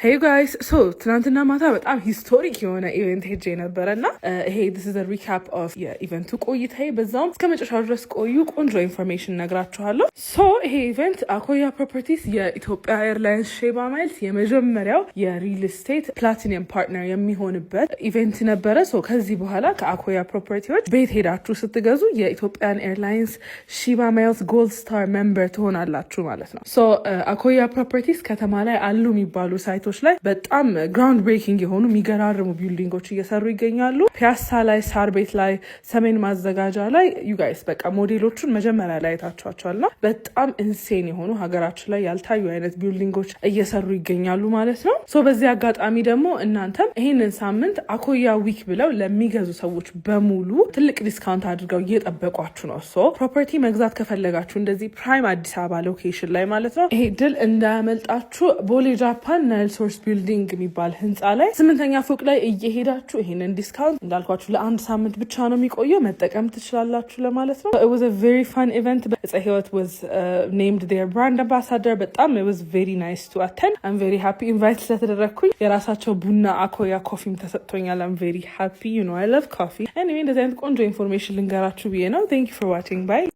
Hey guys, so ትናንትና ማታ በጣም historic የሆነ event ሄጄ ነበረ እና ይሄ this is recap of የ event ኡ ቆይታዬ። በዛውም እስከ መጨረሻው ድረስ ቆዩ፣ ቆንጆ information ነግራችኋለሁ። So ይሄ event አኮያ Properties የኢትዮጵያ Airlines Sheba Miles የመጀመሪያው የ real estate platinum partner የሚሆንበት event ነበረ። So ከዚህ በኋላ ከአኮያ Property ዎች ቤት ሄዳችሁ ስትገዙ የ Ethiopian Airlines Sheba Miles Gold Star member ትሆናላችሁ ማለት ነው። So አኮያ Properties ከተማ ላይ አሉ የሚባሉ site ኦች ላይ በጣም ground breaking የሆኑ የሚገራርሙ building ኦች እየሰሩ ይገኛሉ። ፒያሳ ላይ፣ ሳር ቤት ላይ፣ ሰሜን ማዘጋጃ ላይ you guys በቃ ሞዴሎቹን መጀመሪያ ላይ አይታችኋቸዋል እና በጣም insane የሆኑ ሀገራችን ላይ ያልታዩ አይነት building ኦች እየሰሩ ይገኛሉ ማለት ነው። So በዚህ አጋጣሚ ደግሞ እናንተም ይህንን ሳምንት አኮያ Week ብለው ለሚገዙ ሰዎች በሙሉ ትልቅ discount አድርገው እየጠበቋችሁ ነው። So property መግዛት ከፈለጋችሁ እንደዚህ prime አዲስ አበባ location ላይ ማለት ነው ይሄ deal እንዳያመልጣችሁ። ቦሌ ጃፓን Nile Source building የሚባል ህንፃ ላይ ስምንተኛ ፎቅ ላይ እየሄዳችሁ ይሄንን discount እንዳልኳችሁ ለአንድ ሳምንት ብቻ ነው የሚቆየው፣ መጠቀም ትችላላችሁ ለማለት ነው። It was a very fun event። ዕፀ ህይወት was named their brand ambassador። በጣም it was very nice to attend። I'm very happy invite ስለተደረግኩኝ። የራሳቸው ቡና አኮያ Coffee ም ተሰጥቶኛል። I'm very happy። I love coffee። Anyway፣ እንደዚህ አይነት ቆንጆ information ልንገራችሁ ብዬ ነው። Thank you for watching, bye።